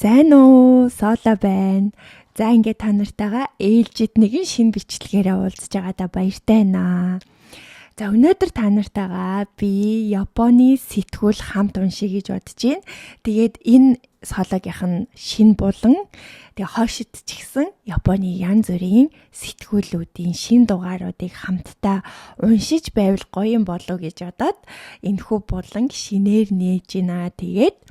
Сайн уу? Сола байна. За, ингээд та нартайгаа ээлжид нэгэн шинэ бичлэгээрээ уулзж байгаадаа баяртай байна. За, өнөөдөр та нартайгаа би Японы сэтгүүл хамт уншия гэж бодож байна. Тэгээд энэ сологийнх нь шинэ булан, тэгээ хойшид ч гэсэн Японы янз бүрийн сэтгүүлүүдийн шинэ дугааруудыг хамтдаа уншиж байвал гоё юм болов гэж бодоод энэхүү булан шинээр нээж байна. Тэгээд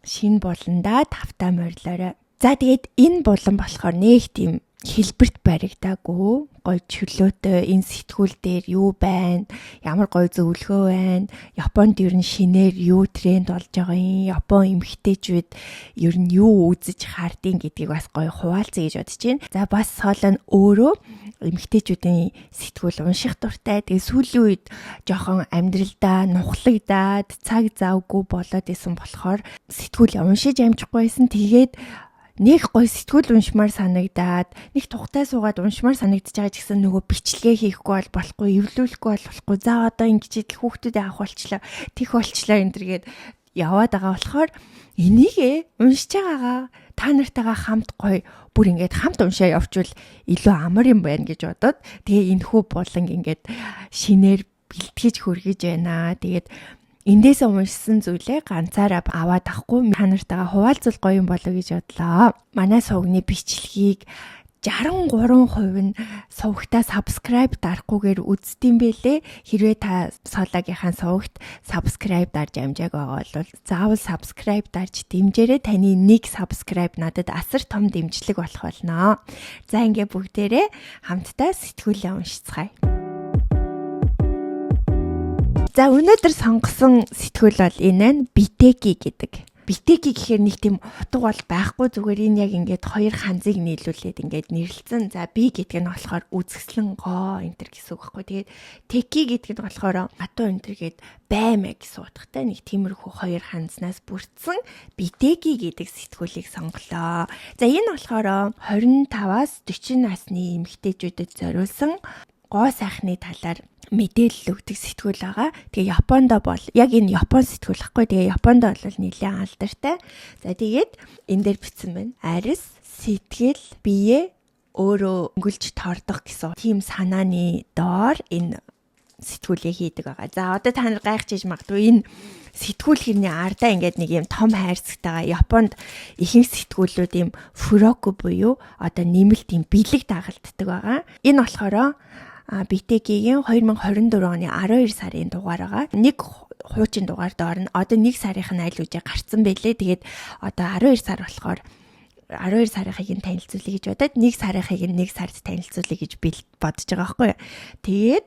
шинэ буландаа тавтаа морилоорой. За, тэгээд энэ булан болохоор нэг тийм хэлбэрт баригдаагүй, гоё чөлөөтэй, энэ сэтгүүл дээр юу байна, ямар гоё зөвлөгөө байна, Японд ер нь шинээр юу тренд болж байгаа юм, Япон эмэгтэйчүүд ер нь юу үзэж хардیں гэдгийг бас гоё хуваалцъя гэж бодож байна. За, бас Соло нь өөрөө эмэгтэйчүүдийн сэтгүүл унших дуртай. Тэгээ сүүлийн үед жоохон амьдралдаа нухлагдаад цаг завгүй болоод исэн болохоор сэтгүүл уншиж амжихгүй байсан. Тэгээд нэг гоё сэтгүүл уншмаар санагдаад, нэг тухтай суугаад уншмаар санагдаж байгаа ч гэсэн нөгөө бичлэгээ хийхгүй бол болохгүй, эвлүүлэхгүй бол болохгүй. За, одоо ингэж идэл хүүхдүүдээ авах болчлоо, тех болчлоо энэ төргээд яваад байгаа болохоор энийгээ уншиж байгаагаа та нартайгаа хамт гоё бүр ингээд хамт уншаа явчвал илүү амар юм байна гэж бодоод, тэгээ энэхүү булан ингээд шинээр бэлтгэж хөргөж байна. Тэгээд эндээс уншсан зүйлээ ганцаараа аваад авахгүй та нартайгаа хуваалцвал гоё юм болоо гэж бодлоо. Манай сувгны бичлэгийг 63% нь сувагтаа subscribe дарахгүйгээр үздэм бэлээ. Хэрвээ та Солагийнхаа сувагт subscribe дарж амжааг байгаа бол заавал subscribe дарж дэмжээрэй. Таны нэг subscribe надад асар том дэмжлэг болох болно. За, ингээ бүгдээрээ хамтдаа сэтгүүлээ уншицгаая. За, өнөөдөр сонгосон сэтгүүл бол энэ нь Битеки гэдэг. Битеки гэхээр нэг тийм утга бол байхгүй, зүгээр энэ яг ингээд хоёр ханзыг нийлүүлээд ингээд нэрлэлсэн. За, би гэдэг нь болохоор үзэсгэлэн, гоо энэ төр гэсэн үг байхгүй. Тэгээд теки гэдэг нь болохоор атуу энэ төр гээд баймаа гэсэн утгатай нэг тиймэрхүү хоёр ханзнаас бүрдсэн Битеки гэдэг сэтгүүлийг сонголоо. За, энэ болохоор 25-аас 40 насны эмэгтэйчүүдэд зориулсан гоо сайхны талаар мэдээлэл өгдөг сэтгүүл байгаа. Тэгээ Японд бол яг энэ Япон сэтгүүл ахгүй. Тэгээ Японд бол нэлээд алдартай. За, тэгээд энэ дээр бичсэн байна. Арис, сэтгэл, бие өөрөө өнгөлж тордох гэсэн тийм санааны доор энэ сэтгүүлээ хийдэг байгаа. За, одоо та нар гайхаж магадгүй, энэ сэтгүүл хэрний ардаа ингээд нэг юм том хайрцагтайгаа. Японд ихэнх сэтгүүлүүд юм фуроку буюу одоо нэмэлт юм бэлэг дагалддаг байгаа. Энэ болохоор BTG-ийн 2024 оны 12 сарын дугаар байгаа. Нэг хуучин дугаар доор нь одоо 1 сарынх нь аль үжи гарцсан байлээ. Тэгээд одоо 12 сар болохоор 12 сарынхыг нь танилцуулъя гэж бодоод, 1 сарынхыг нь 1 сард танилцуулъя гэж би бодож байгаа байхгүй юу. Тэгээд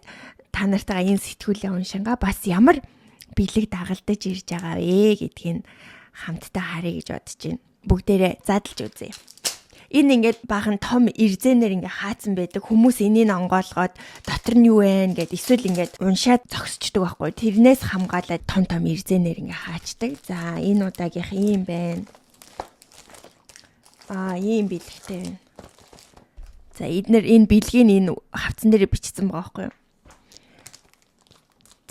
та нартайгаа энэ сэтгүүлээ уншингаа бас ямар бэлэг дагалдаж ирж байгаа вэ гэдгийг хамтдаа харъя гэж бодож байна. Бүгдээрээ задлж үзье. Энэ ингээд баахан том эрзэнээр ингээ хаацсан байдаг. Хүмүүс энийг онгоолгоод дотор нь юу вэ гэд эсвэл ингээд уншаад зогсчдөг байхгүй. Тэрнээс хамгаалаад том том эрзэнээр ингээ хаачдаг. За, энэ удаагийнх ийм байна. Аа, ийм бэлэгтэй байна. За, эднэр энэ бэлгийг энэ хавцан дээр бичсэн байгаа байхгүй юу?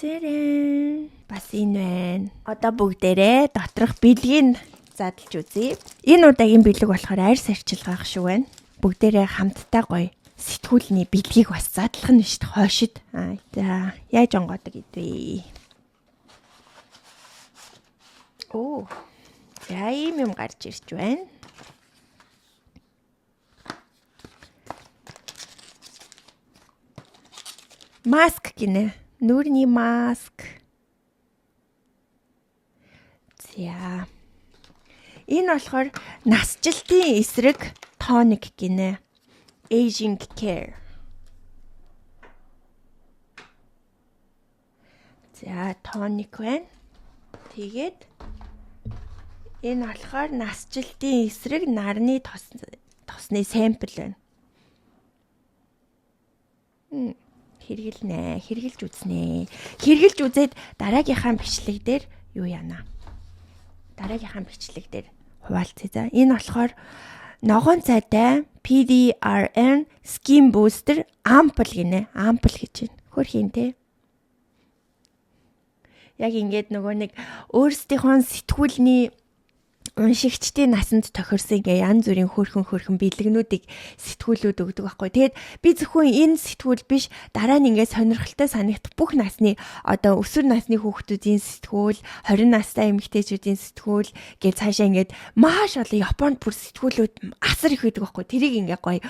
Тэрэн бас энэ байна. Одоо бүгдээрээ доторх бэлгийг задлж үзье. Энэ удаагийн бэлэг болохоор арьс арчилгаах шүү байна. Бүгдээрээ хамтдаа гоё сэтгүүлний бэлгийг бас задлах нь шүү дээ хойшид. Аа, за, яаж онгоодог гэдвэ? Оо. За, ийм юм гарч ирж байна. Маск гинэ. Нүүрний маск. За. Энэ болохоор насжилтын эсрэг тоник гинэ. Aging care. За, тоник байна. Тэгээд энэ болохоор насжилтын эсрэг нарны тосны sample байна. Хэрэглэнэ. Хэрэглэж үзнэ. Хэрэглэж үзээд дараагийнхаа бичлэг дээр юу яана? Дараагийнхаа бичлэг дээр хуваалцъя. За, энэ болохоор ногоон цайтай PDRN Skin Booster Ampoule гинэ. Ampoule гэж байна. Хөрхийн те. Яг ингээд нөгөө нэг өөрсдийнхөө сэтгүүлний Уншигчдын насанд тохирсон ингээ янз бүрийн хөөрхөн хөөрхөн бэлгнүүдийг, сэтгүүлүүд өгдөг байхгүй. Тэгээд би зөвхөн энэ сэтгүүл биш, дараа нь ингээ сонирхолтой санагдах бүх насны, одоо өсвөр насны хүүхдүүдийн сэтгүүл, 20 настай эмэгтэйчүүдийн сэтгүүл гэж цаашаа ингээд маш олон. Японд бүр сэтгүүлүүд асар их байдаг байхгүй. Тэрийг ингээ гоё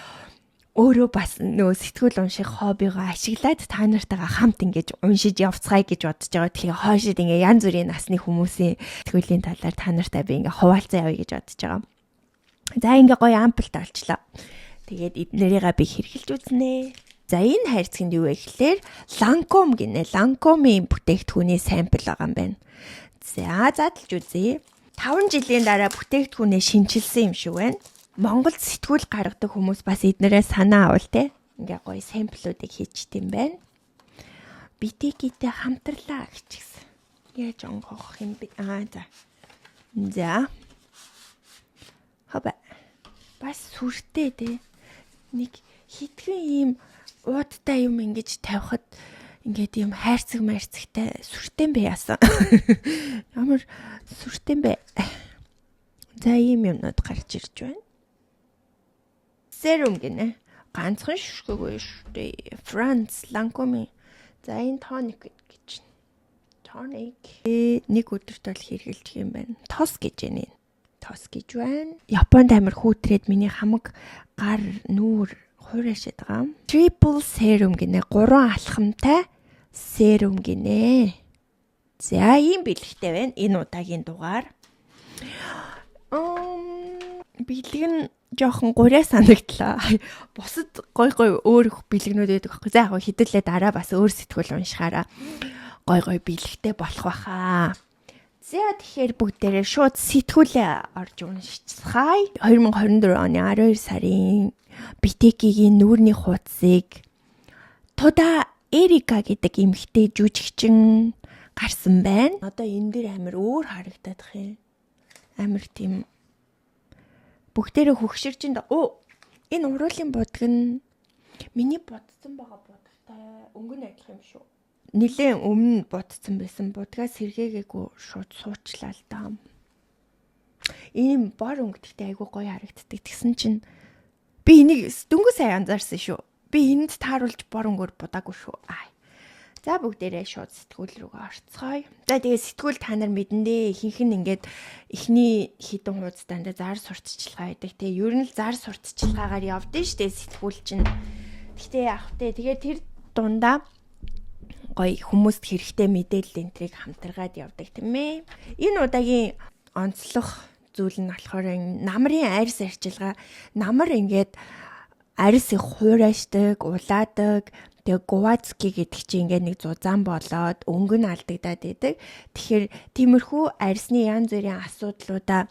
өөрөө бас нөгөө сэтгүүл унших хоббигоо ашиглаад та нартайгаа хамт ингэж уншиж явцгаая гэж бодож байгаа. Тэгэхээр хойшид ингээ янз бүрийн насны хүмүүсийн сэтгүүлийн талаар та нартай би ингээ хуваалцаа явъя гэж бодож байгаа. За, ингээ гоё ампл олчлоо. Тэгээд эднэрийгээ би хэрэглэж үзнэ. За, энэ хайрцагт юу вэ гэхлээр Lancome гинэ. Lancome-ийн бүтээгдэхүүний sample байгаа юм байна. За, задлж үзье. 5 жилийн дараа бүтээгдэхүүнээ шинчилсэн юм шиг байна. Монголд сэтгүүл гаргадаг хүмүүс бас эднэрээ санаа авал те. Ингээ гоё sample уудыг хийчт юм байна. BTG-тэй хамтарлаа гэчихсэн. Яаж онгоох юм бэ? Аа, за. За. Хаба. Бас сүртэй те. Нэг хитгэн ийм уудтай юм ингэж тавихад ингээд ийм хайрцаг майрцагтай сүртэй юм бэ яасан. Ямар сүртэй юм бэ? За, ийм юмнууд гарч ирж байна. Serum гинэ. Ганцхан шүшгэгүй шүү дээ. France Lancome. За, энэ tonic гэж. Tonic. Нэг өдөрт бол хэрэглэж юм байна. Тос гэж байна. Тос гэж байна. Японд амар хүүтрээд миний хамаг гар нүүр хуурайшаад байгаа. Triple serum гинэ. Гурван алхамтай serum гинэ. За, ийм бэлэгтэй байна энэ удаагийн дугаар. Бэлэг нь жоохон гурья санагдлаа. Бусад гой гой өөр бэлгнүүд байдаг байхгүй. За, яг хэдүүлээ дараа бас өөр сэтгүүл уншихаараа гой гой бэлэгтэй болох байхаа. За, тэгэхээр бүгдээрээ шууд сэтгүүлээ орж уншицгаая. 2024 оны 12 сарын BTK-ийн нүүрний хуудсыг Туда Эрика гэдэг эмэгтэй жүжигчин гарсан байна. Одоо энэ дэр амар өөр харагдах юм. Амар тийм бүгдээрээ хөгширч ин. Оо, энэ уруулын будаг нь миний будсан байгаа будагтай өнгө нь адилхан юм шүү. Нилээн өмнө будсан байсан будгаас сэргээгээгүй шууд суучлаа л даа. Ийм бор өнгөтэй айгуу гоё харагддаг. Тэгсэн чинь би энийг дөнгөж сайн анзаарсан шүү. Би энд тааруулж бор өнгөөр будаагүй шүү. Аа. За, бүгдээрээ шууд сэтгүүл рүүгээ орцгоё. За, тэгээ сэтгүүл та нар мэдэн дээ. Ихэнх нь ингээд эхний хэдэн хуудастай зар сурталчилгаа байдаг. Тэгээ ер нь л зар сурталчилгаагаар явдсан шүү дээ сэтгүүл чинь. Гэхдээ яг тэ тэгээ тэр дундаа гоё хүмүүст хэрэгтэй мэдээлэл энтрийг хамтаргаад явдаг, тийм ээ. Энэ удаагийн онцлох зүйл нь болохоор намрын арьс арчилгаа. Намар ингээд арьс их хуурайшдаг, улаадаг. Тэгээ гувацки гэдэг чинь ингээд нэг зузаан болоод өнгө нь алдагдаад идэг. Тэгэхээр тиймэрхүү арьсны янз бүрийн асуудлуудаа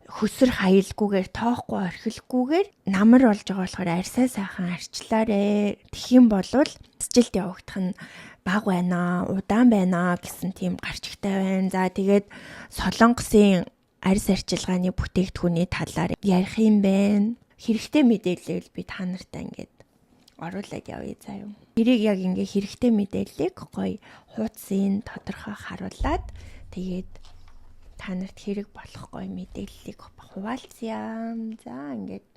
хөсөр хаялгүйгээр, тоохгүй орхилгүйгээр намар болж байгаа болохоор арьсаа сайхан арчлаарэ. Тэгэх юм бол жилд явагдах нь баг байна, удаан байна гэсэн тийм гарчигтай байна. За, тэгээд Солонгосын арьс арчилгааны бүтээгдэхүүний талаар ярих юм байна. Хэрэгтэй мэдээлэл би та нартай ингээд оруулаад явъя заа юу. Тэрийг яг ингээ хэрэгтэй мэдээллийг гоё хуудсын тодорхой харуулад, тэгээд та нарт хэрэг болох гоё мэдээллийг хуваалцъя. За, ингээд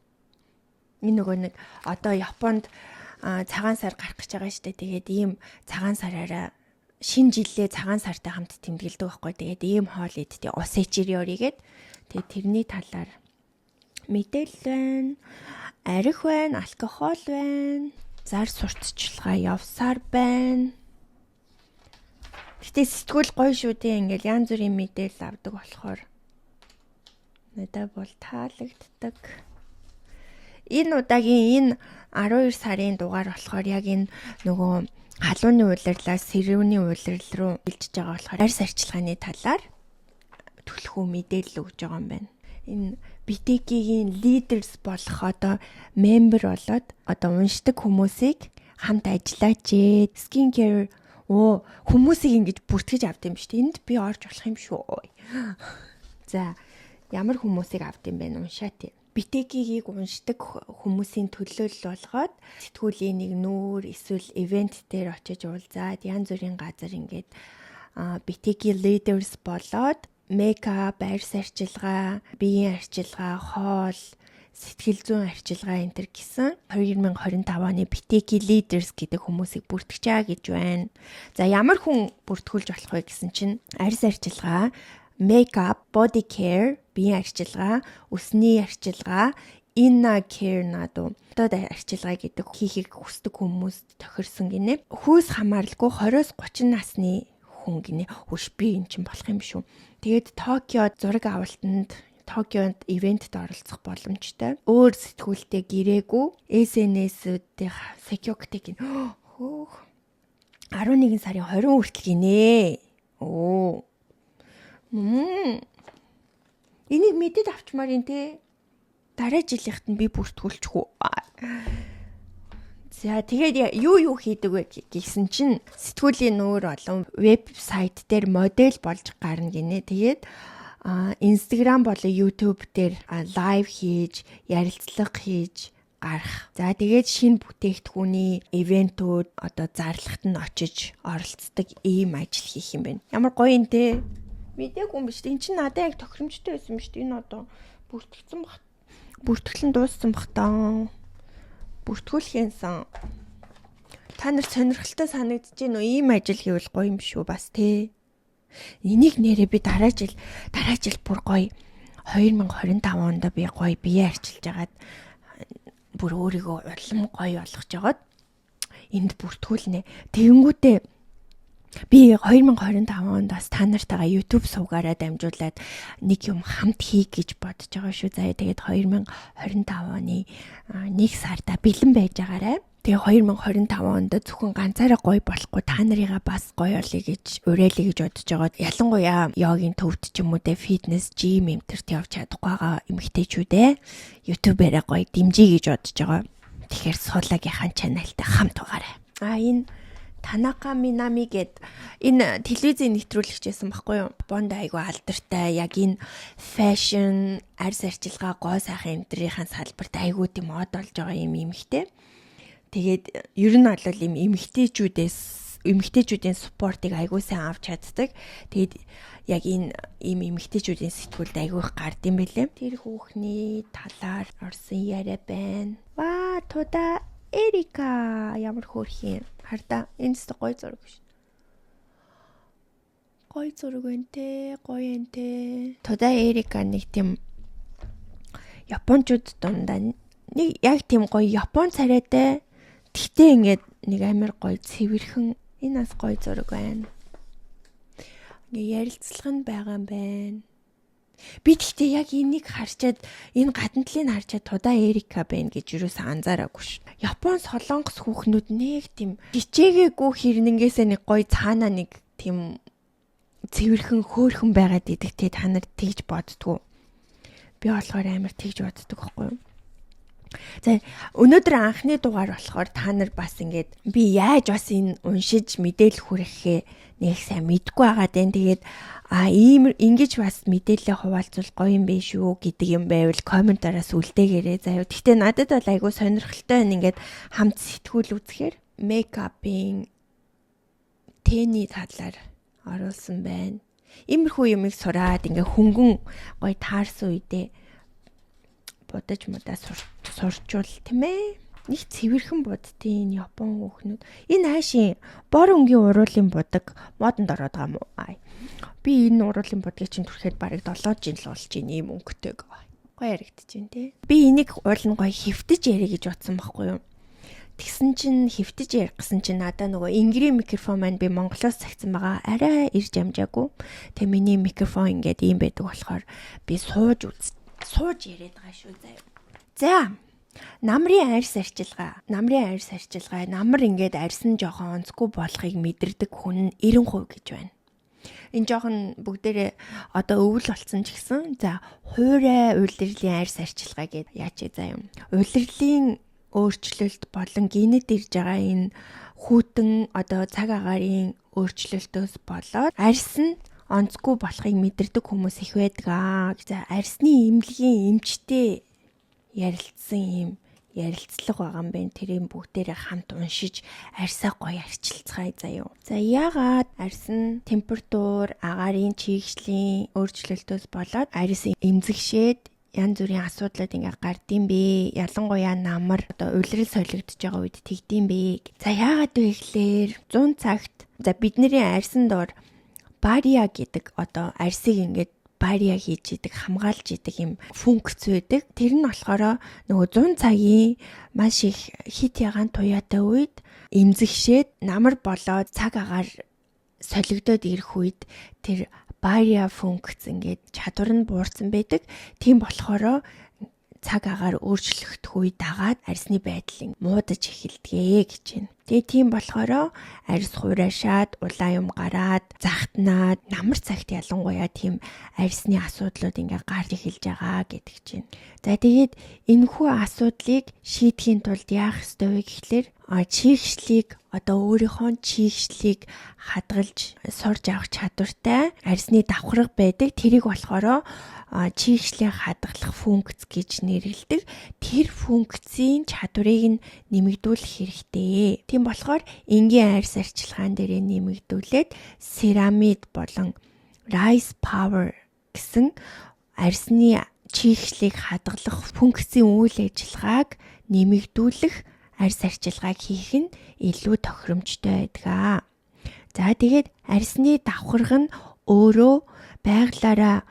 энэ нөгөө нэг одоо Японд цагаан сар гарах гэж байгаа штэ. Тэгээд ийм цагаан сараараа шинэ жилээ цагаан сартай хамт тэмдэглэдэг байхгүй. Тэгээд ийм хоол иддэг. おせち料理гээд. Тэгээд тэрний талаар мэдээлэл байна. Арх байна, алкогол байна. Зар сурталчилгаа явсаар байна. Гэтэ сэтгүүл гоё шүү дээ. Ингээл янз бүрийн мэдээлэл авдаг болохоор надад бол таалагддаг. Энэ удаагийн энэ 12 сарын дугаар болохоор яг энэ нөгөө халууны улирлаас сэрүүний улирал руу илжиж байгаа болохоор арьс арчилгааны талаар түлхүү мэдээлэл өгж байгаа юм байна. Энэ BTK-ийн leaders болох, одоо member болоод одоо уншдаг хүмүүсийг хамт ажиллаач ээ. Skin care, оо, хүмүүсийг ингэж бүртгэж авд юм шүү дээ. Энд би орж болох юм шүү. За, ямар хүмүүсийг авд юм бэ, уншаа тий. BTK-ийг уншдаг хүмүүсийн төлөөлөл болгоод сэтгүүлийн нэг нүүр эсвэл event дээр очиж уулзаад, янз бүрийн газар ингээд BTK leaders болоод Makeup, арьс арчилгаа, биеийн арчилгаа, хоол, сэтгэл зүйн арчилгаа энэ төр гэсэн 2025 оны Biteki Leaders гэдэг хүмүүсийг бүртгэж байгаа гэж байна. За, ямар хүн бүртгүүлж болох вэ гэсэн чинь арьс арчилгаа, makeup, body care, биеийн арчилгаа, үсний арчилгаа, inner care наду дотоод арчилгаа гэдэг хийхийг хүсдэг хүмүүст тохирсон гинэ. Хүйс хамааралгүй 20-оос 30 насны хүн гинэ. Хөш, би эн чинь болох юм шүү. Тэгээд Токио зураг авалтанд, Токионд event д оролцох боломжтой. Өөр сэтгүүлтэй гэрээгүй SNS-үүдийн security гин. Хөөх. 11 сарын 20 хүртэл гинэ. Оо. Энийг мэдээд авчмаар юм те. Дараа жилийнхт нь би бүртгүүлчих үү. За, тэгээд юу юу хийдэг вэ гэсэн чинь сэтгүүлийн нүүр болон вебсайт дээр модель болж гарна гинэ. Тэгээд Instagram болон YouTube дээр live хийж, ярилцлага хийж гарах. За, тэгээд шинэ бүтээгдэхүүний event үүд одоо зарлахт нь очиж оролцдог ийм ажил хийх юм байна. Ямар гоё юм те. Мдээгүй юм биш. Энэ чинь надад яг тохиромжтой байсан юм шүү дээ. Энэ одоо бүртгэгдсэн баг. Бүртгэл нь дууссан бах таа. Бүртгүүлэхэнсэн. Та нар сонирхолтой санагдаж байна уу? Ийм ажил хийвэл гоё юм шүү бас те. Энийг нэрээ би дараа жил бүр гоё 2025 онд би гоё бие арчилж агаад бүр өөрийгөө улам гоё болгож жагаад энд бүртгүүлнэ. Тэгэнгүүтээ би 2025 онд бас та нартайгаа YouTube сувгаараа дамжуулаад нэг юм хамт хий гэж бодож байгаа шүү. За, тэгээд 2025 оны 1 сарда бэлэн байж байгаарай. Тэгээ 2025 онд зөвхөн ганцаараа гоё болохгүй, та нарыгаа бас гоё олъё гэж уриалъя гэж бодож байгаа. Ялангуяа йогийн төвд ч юм уу те, фитнес, gym энтерт явж чадахгүй байгаа эмэгтэйчүүдээ YouTube-аараа гоё дэмжиж гэж бодож байгаа. Тэгэхээр Суулагийнхаа channel тай хамт байгаарай. А энэ Танака Минами гэд энэ телевизийн нэвтрүүлэгч байсан байхгүй юу? Японд айгу алдартай, яг энэ fashion, арьс арчилгаа, гоо сайхан энтрийн салбарт айгу тийм мод болж байгаа юм эмэгтэй. Тэгээд ер нь бол ийм эмэгтэйчүүдээс эмэгтэйчүүдийн support ыг айгу сайн авч чаддаг. Тэгээд яг энэ ийм эмэгтэйчүүдийн сэтгүүлд айгу их гард юм бэлээ. Тэр хүүхний талаар орсон яриа байна. Ва, Туда Эрика ямар хөөрхөн юм. Хардаа, энэ ч гоё зураг шүү. Гоё зураг байна те, гоё юм те. Туда Эрика нэг тийм японочууд дундаа нэг яг тийм гоё япон царайтай. Тэгтээ ингээд нэг амар гоё цэвэрхэн, энэ бас гоё зураг байна. Ингээ ярилцлага нь байгаа юм байна. Би тэгтээ яг энийг харчаад, энэ гадна талыг харчаад Туда Эрика байна гэж юусаа анзаараагүй ш. Япон, Солонгос хүүхнүүд нэг тийм хичээгээгүй хэрнэнгээсээ нэг гоё цаанаа нэг тийм цэвэрхэн хөөхөн байгаад идэх те, та нар тэгж боддгоо. Би болохоор амар тэгж боддог байхгүй юу? За, өнөөдөр анхны дугаар болохоор та нар бас ингээд би яаж бас энэ уншиж мэдээлэл хүргэхээ нэг сайн мэдгүй байгаа даа. Тэгээд ийм ингэж бас мэдээлэлээ хуваалцвал гоё юм бэ шүү гэдэг юм байвал comment аараас үлдээгээрэй заяа. Гэхдээ надад бол айгүй сонирхолтой байна ингээд хамт сэтгүүл үзэхээр. Makeup ын тэний талаар оруулсан байна. Иймэрхүү юмыг сураад ингээ хөнгөн гоё таарсан үедээ будаж мудаа сурчвал тийм ээ. Нэг цэвэрхэн буддیں Япон хүүхнүүд. Энэ хаашийн бор өнгийн уруулын будаг модонд ороод байгаа юм уу? Би энэ уруулын будгийг чинь түрхэд бараг 7 жил болж байна ийм өнгөтэйг. Гоё яригдчихээн те. Би энийг уул нь гоё хэвтэж ярих гэж бодсон байхгүй юу? Тэгсэн чинь хэвтэж ярих гэсэн чинь надаа нөгөө энгэрийн микрофон маань би Монголоос цагцсан байгаа. Арай ирж амжаагүй. Тэгээ миний микрофон ингээд ийм байдаг болохоор би сууж сууж яриад байгаа шүү заяа. За, намрын арьс арчилгаа. Намрын арьс арчилгаа. Намар ингээд арьс нь жоохон онцгүй болохыг мэдэрдэг хүн 90% гэж байна. Энэ жоохон бүгдээрээ одоо өвөл болсон ч гэсэн, за, хуурай улирлын арьс арчилгаа гэд яаж заа юм. Улирлын өөрчлөлт болон гинэд ирж байгаа энэ хүйтэн одоо цаг агаарын өөрчлөлтөөс болоод арьс нь онцгүй болохыг мэдэрдэг хүмүүс их байдаг аа. За, арьсны эмнэлгийн эмчтэй ярилцсан юм ярилцлага байгаа юм байна. Тэрийг бүгдээрээ хамт уншиж арьсаа гоё арчилцгаая заяа. За, яагаад арьс нь температур, агаарын чийгшлийн өөрчлөлтөөс болоод арьс эмзэгшээд янз бүрийн асуудлууд ингээ гардыг бэ? Ялангуяа намар, одоо улирал солигдож байгаа үед тэгдэм бэ? За, яагаад вэ гэхлээр 100 цагт, за, бидний арьсан дор барья гэдэг, одоо арьсыг ингээд барья хийж идэг, хамгаалж идэг юм функц байдаг. Тэр нь болохоор нөгөө 100 цагийн маш их хэт ягаан туяатай үед эмзэгшээд намар болоод цаг агаар солигдоод ирэх үед тэр барья функц ингээд чадвар нь буурсан байдаг. Тийм болохоор цаг агаар өөрчлөгдөх үе дагаад арьсны байдал муудаж эхэлдэг гэж байна. Тэгээ тийм болохоор арьс хуурайшаад, улаан юм гараад, захтнаад, намар цагт ялангуяа тийм арьсны асуудлууд ингээ гарч эхэлж байгаа гэдэг чинь. За, тэгээд энэхүү асуудлыг шийдэхийн тулд яах ёстой вэ гэхлээр чийгшлийг, одоо өөрийнхөө чийгшлийг хадгалж сурж авах чадвартай арьсны давхарга байдаг. Тэрийг болохоор чийгшлийг хадгалах функц гэж нэрлэдэг. Тэр функцийн чадварыг нь нэмэгдүүлэх хэрэгтэй. Тийм болохоор энгийн арьс арчилгаан дээрээ нэмэгдүүлээд ceramide болон rice power гэсэн арьсны чийгшлийг хадгалах функцийн үйл ажиллагааг нэмэгдүүлэх арьс арчилгааг хийх нь илүү тохиромжтой байдаг. За, тэгээд арьсны давхарга нь өөрөө байглаараа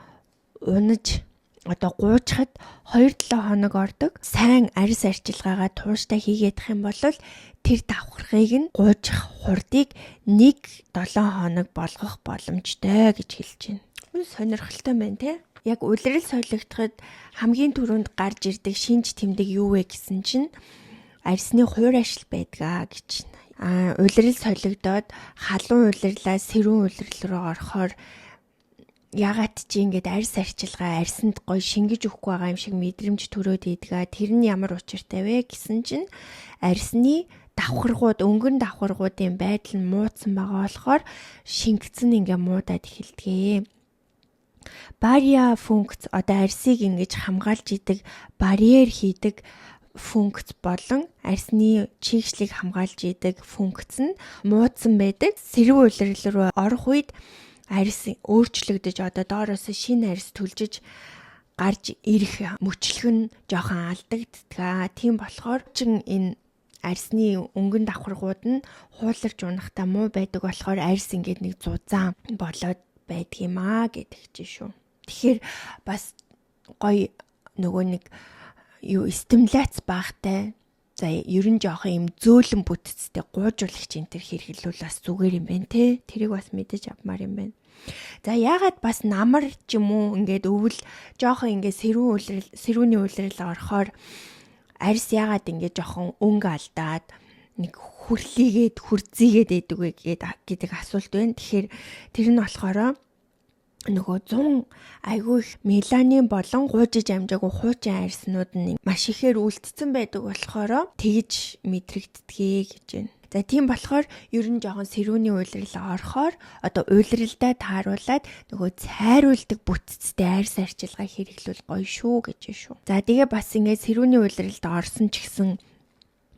унаж, одоо гуужхад 2-7 хоног ордог. Сайн арьс арчилгаагаа тууштай хийгээд юм бол тэр давхаргыг нь гуужих хурдыг 1-7 хоног болгох боломжтой гэж хэлж байна. Сонирхолтой байна, те. Яг улирал солигдоход хамгийн түрүүнд гарч ирдэг шинж тэмдэг юу вэ гэсэн чинь арьсны хуурайшил байдгаа гэж. А улирал солигдоод халуун улирлаа сэрүүн улирал руу орохоор ягаад чи ингээд арьс арчилгаа арьсанд гоё шингэж өгөхгүй байгаа юм шиг мэдрэмж төрөөд идгээ. Тэр нь ямар учиртай вэ гэсэн чинь арьсны давхаргууд, өнгөн давхаргуудын байдал нь муудсан байгаа болохоор шингэцэн ингээ муудаад эхэлдэг. Барья функц, одоо арьсыг ингэж хамгаалж идэг, барьер хийдэг функц болон арьсны чийгшлийг хамгаалж идэг функц нь муудсан байдаг. Сэрүүн улирал руу орох үед арьс өөрчлөгдөж, одоо доороос шинэ арьс түлжиж гарч ирэх мөчлөг нь жоохон алдагддаг. Тийм болохоор чин энэ арьсны өнгөн давхаргууд нь хууларч унахдаа муу байдаг болохоор арьс ингээд нэг зузаан болоод байдаг юм аа гэдэг чинь шүү. Тэгэхээр бас гоё нөгөө нэг юу стимуляц багтай. За, ер нь жоохон юм зөөлөн бүтцтэй гуужуулагч энэ төр хэрэглүүл бас зүгээр юм байна те. Тэрийг бас мэдэж авмаар юм байна. За, яагаад бас намар ч юм уу ингээд өвөл жоохон ингээд сэрүүн улирал, сэрүүний улирал орохоор арьс яагаад ингээд жоохон өнгө алдаад, нэг хүрлийгээд, хүрзийгээд байдаг вэ гэдэг асуулт байна. Тэгэхээр тэр нь болохоор нөгөө 100 айгүй их меланин болон гуужиж амжаагүй хуучин арьснууд нь маш ихээр үлдсэн байдаг болохоор тэгж мэдрэгддэгэ гэж байна. За, тийм болохоор ер нь жоохон сэрүүний улирал орохоор, одоо улиралдаа тааруулаад нөгөө цайруулдаг бүтцтэй арьс арчилгаа хэрэглүүл гоё шүү гэж шүү. За, тэгээ бас ингээд сэрүүний улиралд орсон ч гэсэн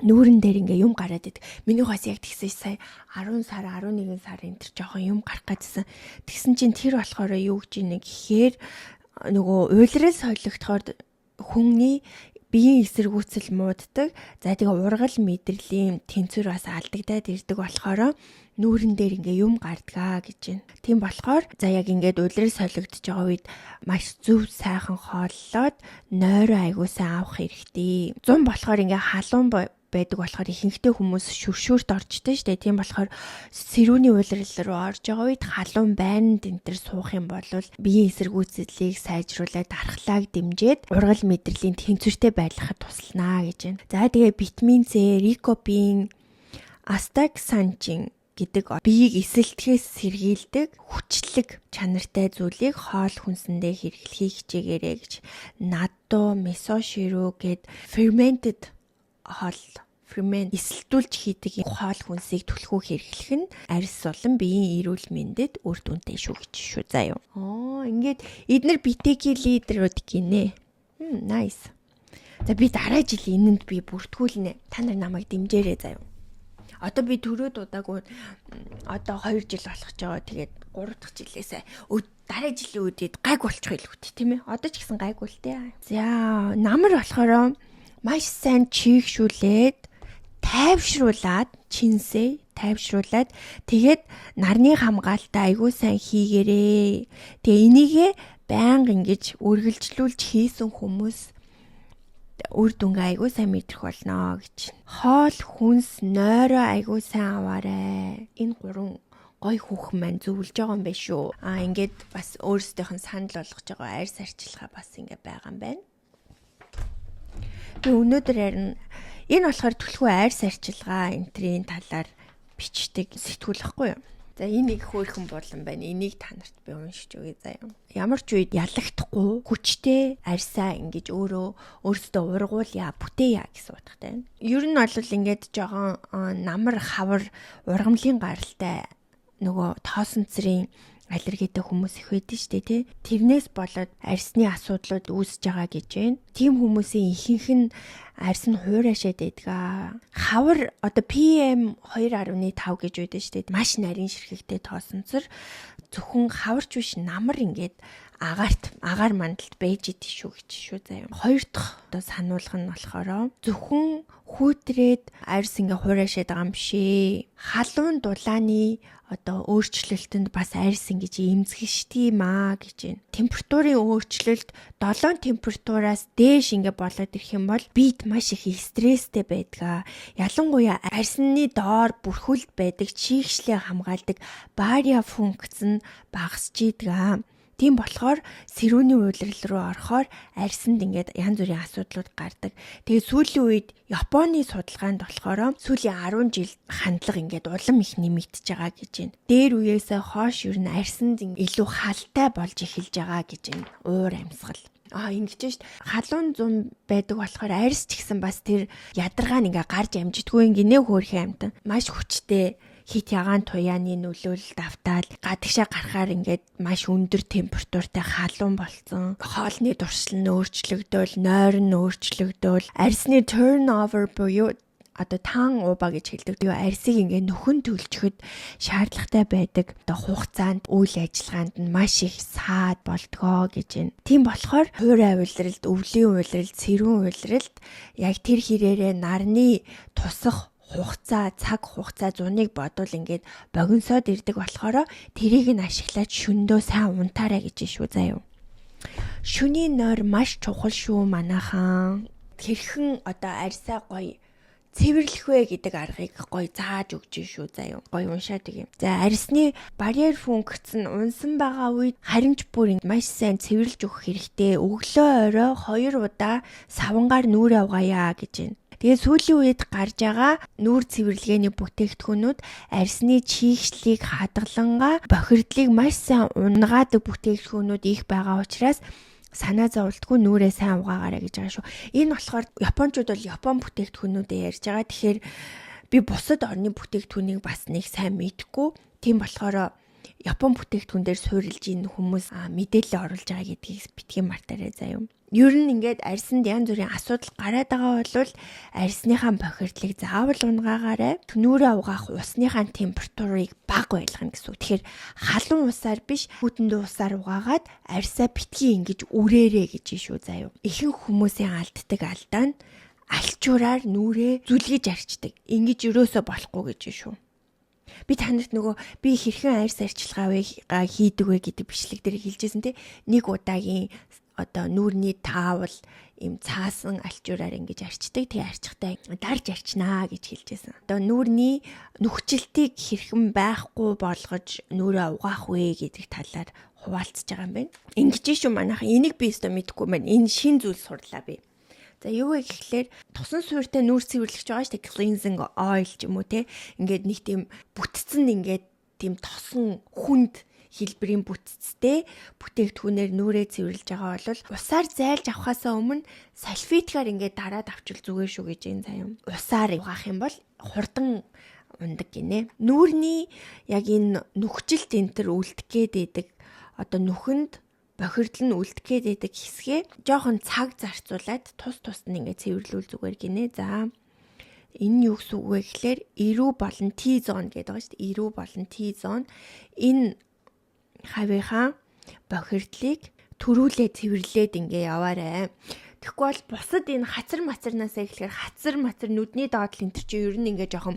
нүүрэн дээр ингээ юм гараад идэг. Миний бас яг тэгсэн, сая 10 сар, 11 сар энэ төр жоохон юм гарах гэжсэн. Тэгсэн чинь тэр болохоор юу гэж ийнэ гэхээр нөгөө улирал солигдохоор хүний биеийн эсэргүүцэл мууддаг. За, тэгээ ургал мэдрэлийн тэнцвэр бас алдагдаад ирдэг болохоор нүүрэн дээр ингээ юм гардгаа гэж байна. Тийм болохоор, за, яг ингээд улирал солигдож байгаа үед маш зөв сайхан хооллоод нойроо айгуу сайн авах хэрэгтэй. 100 болохоор ингээ халуун байдаг болохоор ихэнхдээ хүмүүс шүршүүрт орчтой шүү дээ. Тийм болохоор сэрүүний улирал руу орж байгаа үед халуун байранд энэ төр суух юм бол биеийн эсэргүүцлийг сайжруулаад, дархлааг дэмжиж, ургал мэдрэлийн тэнцвэртэй байлгахад тусланаа гэж байна. За, тэгээ витамин С, ликопин, астаксантин гэдэг биеийг эсэлтгэхээс сэргийлдэг хүчлэг чанартай зүйлийг хоол хүнсэндээ хэрэглэхийг хичээгээрэй гэж. Натто, мисо ширу гэд fermented хоол, фермент, эсэлтүүлж хийдэг хоол хүнсийг түлхүү хэрэглэх нь арьс болон биеийн эрүүл мэндэд үр дүнтэй шүү гэж шүү заа юу. Оо, ингээд эднэр BTK лидерүүд гинэ. Nice. За, би дараа жил энэнд би бүртгүүлнэ. Та нар намайг дэмжээрэй заяа. Одоо би төрөөд удаагүй, одоо 2 жил болох ч байгаа. Тэгээд 3 дахь жилээсээ дараа жилийн үеэд гайг болчих илүү тийм ээ. Одоо ч гэсэн гайгүй л дээ. За, намар болохоор маш сайн чийгшүүлээд, тайвшруулад, чинсээ тайвшруулад, тэгээд нарны хамгаалтаа айгүй сайн хийгэрээ. Тэгээ энийгээ байнга ингэж үргэлжлүүлж хийсэн хүмүүс үр дүнгээ айгүй сайн мэдрэх болно гэж. Хоол хүнс, нойроо айгүй сайн аваарай. Энэ гурван гой хүүхэн маань зөвлөж байгаа юм байна шүү. Аа, ингээд бас өөрсдийнх нь санал болгож байгаа арьс арчилгаа бас ингээд байгаа юм байна. Би өнөөдөр харин энэ болохоор түлхүү арьс арчилгаа энтрийн талаар бичдэг сэтгүүл ахгүй юу? За, энэ нэг хөөрхөн буулан байна. Энийг та нарт би уншиж өгье заяа. Ямар ч үед ялагдахгүй хүчтэй арьсаа ингэж өөрөө өөрсдөө ургуулъя, бүтээе гэсэн утгатай. Ер нь бол ингээд жоохон намар хавар ургамлын гаралтай нөгөө тоосон цэрийн аллергитэй хүмүүс их байдаг шүү дээ, тий. Тэрнээс болоод арьсны асуудлууд үүсэж байгаа гэж байна. Тийм хүмүүсийн ихэнх нь арьс нь хуурайшаад байдаг аа. Хавар одоо PM 2.5 гэж байдаг шүү дээ. Маш нарийн ширхэгтэй тоосонцор зөвхөн хаварч биш, намар ингээд агаарт агаар мандалд байж идэв шүү гэж шүү заяа. Хоёр дахь одоо сануулга нь болохоор зөвхөн хүүтрээд арьс ингээ хуурайшаад байгаа юм бишээ. Халуун дулааны одоо өөрчлөлтөнд бас арьс ингэж эмзэгшдэг юм аа гэж байна. Температурын өөрчлөлт 7 температураас дээш ингээ болоод ирэх юм бол бид маш их стресстэй байдаг. Ялангуяа арьсны доор бүрхүүлд байдаг чийгшлээ хамгаалдаг барьер функц нь багасч идэг. Тийм болохоор сэрүүний улирал руу орохоор арьсанд ингээд янз бүрийн асуудлууд гардаг. Тэгээ сүүлийн үед Японы судалгаанд болохоор сүүлийн 10 жил хандлага ингээд улам их нэмэгдэж байгаа гэж байна. Дээр үеэсээ хойш ер нь арьсанд илүү халтай болж эхэлж байгаа гэж байна. Уур амьсгал. Аа, ингэж шít. Халуун зун байдаг болохоор арьс ч гэсэн бас тэр ядаргаа нь ингээ гарч амжидгүй гинэ, хөөрхөн амтан. Маш хүчтэй хит ягаан туяаны нөлөөлөлд автаал гадагшаа гарахаар ингээд маш өндөр температуртай халуун болцсон. Хоолны туршил нь өөрчлөгдөөл, нойр нь өөрчлөгдөөл, арьсны turnover буюу одоо turnover гэж хэлдэг. Юу, арьсыг ингээ нөхөн төлжөхөд шаардлагатай байдаг. Одоо хугацаанд үйл ажиллагаанд нь маш их саад болдгоо гэж байна. Тийм болохоор хуурай улиралд, өвлийн улиралд, сэрүүн улиралд яг тэр хэрээрээ нарны тусах хугацаа, цаг хугацаа зуныг бодвол ингээд богиносоод ирдэг болохоор тэрийг нь ашиглаад шөндөө сайн унтаарай гэж шүү заяа. Шөнийн нойр маш чухал шүү, манайхан. Хэрхэн одоо арьсаа гоё цэвэрлэх вэ гэдэг аргыг гоё зааж өгч шүү заяа. Гоё уншаад өгье. За, арьсны барьер функц нь унсан байгаа үед харин ч бүр маш сайн цэвэрлж өгөх хэрэгтэй. Өглөө, орой хоёр удаа савангаар нүүрээ угаая гэж байна. Тэгээ сүүлийн үед гарч байгаа нүүр цэвэрлэгээний бүтээгдэхүүнүүд арьсны чийгшлийг хадгалангаа бохирдлыг маш сайн унгаадаг бүтээгдэхүүнүүд их байгаа учраас санаа зовлтгүй нүүрээ сайн угаагаарай гэж байгаа шүү. Энэ болохоор японочууд бол Япон бүтээгдэхүүнүүдээ ярьж байгаа. Тэгэхээр би бусад орны бүтээгдэхүүнийг бас нэг сайн мэдэхгүй. Тийм болохоор Япон бүтээгдэхүүн дээр суурилж энэ хүмүүс мэдээлэл оруулж байгаа гэдгийг битгий мартаарай заяа. Ер нь ингээд арьсанд янз бүрийн асуудал гараад байгаа бол арьсныхаа бохирдлыг заавал унгаагаарай. Нүүрээ угаах усныхаа температурыг бага байлгана гэсэн үг. Тэгэхээр халуун усаар биш, хүйтэн усаар угаагаад арьсаа битгий ингэж үрээрээ гэж шүү заяа. Ихэнх хүмүүсийн алддаг алдаа нь альчуураар нүүрээ зүлгэж арчдаг. Ингэж ерөөсөө болохгүй гэж шүү. Би та нарт нөгөө би хэрхэн арьс арчилгаа хийдэг вэ гэдэг бичлэг дээр хэлжсэн те, нэг удаагийн одоо нүүрний таавал им цаасан альчуураар ингэж арчдаг. Тэгээ арчихтай дарж арчнаа гэж хэлжсэн. Одоо нүүрний нүхжилтийг хэрхэн байхгүй болгож нүүрээ угаах вэ гэдэг талаар хуваалцаж байгаа юм байна. Ингэж шүү, манайхан, энийг би өстө мэдэхгүй байна. Энэ шин зүйл сурлаа би. За, юу вэ гэхлээр тосон суурьтай нүүр цэвэрлэгч байгаа шүү дээ. Cleansing oil ч юм уу те. Ингээд нэг тийм бүтцэн ингээд тийм тосон хүнд хэлбэрийн бүтцтэй бүтээгдэхүүнээр нүүрээ цэвэрлж байгаа бол усаар зайлж авахаасаа өмнө салфеткаар ингээд дараад авчвал зүгээр шүү гэж энэ заяа. Усаар угаах юм бол хурдан ундаг гинэ. Нүүрний яг энэ нүхжилт энэ төр үлдэх гээд байдаг одоо нүхэнд бохирдол нь үлдэх гээд байдаг хэсгээ жоохон цаг зарцуулаад тус тусд нь ингээд цэвэрлүүл зүгээр гинэ. За, энэ нь юу гэсэн үг вэ гэхлээр эрүү болон T zone гэдэг байгаа шүү дээ. Эрүү болон T zone, энэ хавийнхаа бохирдлыг төрүүлээ цэвэрлээд ингээ яваарэ. Тэгэхгүй бол бусад энэ хацар мацарнаасаа гэхлээр хацар мацар, нүдний доод л энэ чинь ер нь ингээ жоохон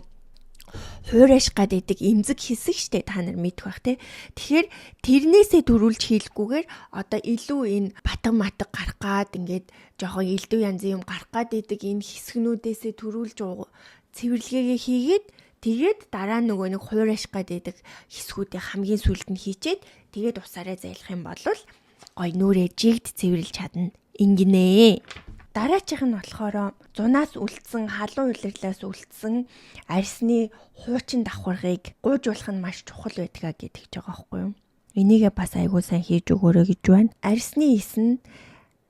хуурайш гад идэг эмзэг хэсэг штэ, та нар мэдэх бах те. Тэгэхээр тэрнээсээ төрүүлж хийлгүүгээр одоо илүү энэ батга матга гарах гад, ингээд жоохон элдв янзын юм гарах гад идэг энэ хэсгнүүдээсээ төрүүлж цэвэрлэгээгээ хийгээд, тэгээд дараа нөгөө нэг хуурайш гад идэг хэсгүүдийг хамгийн сүүлд нь хийчээд, тэгээд усаараа зайлах юм бол гой нүрээ жигд цэвэрлж чадна. Ингэнэ. Дараачих нь болохоор зунаас үлдсэн, халуун улирлаас үлдсэн арьсны хуучин давхаргыг гуйжуулах нь маш чухал байдгаа гэдэг ч байгаа байхгүй юу? Энийгээ бас айгуу сайн хийж өгөөрэй гэж байна. Арьсны эс нь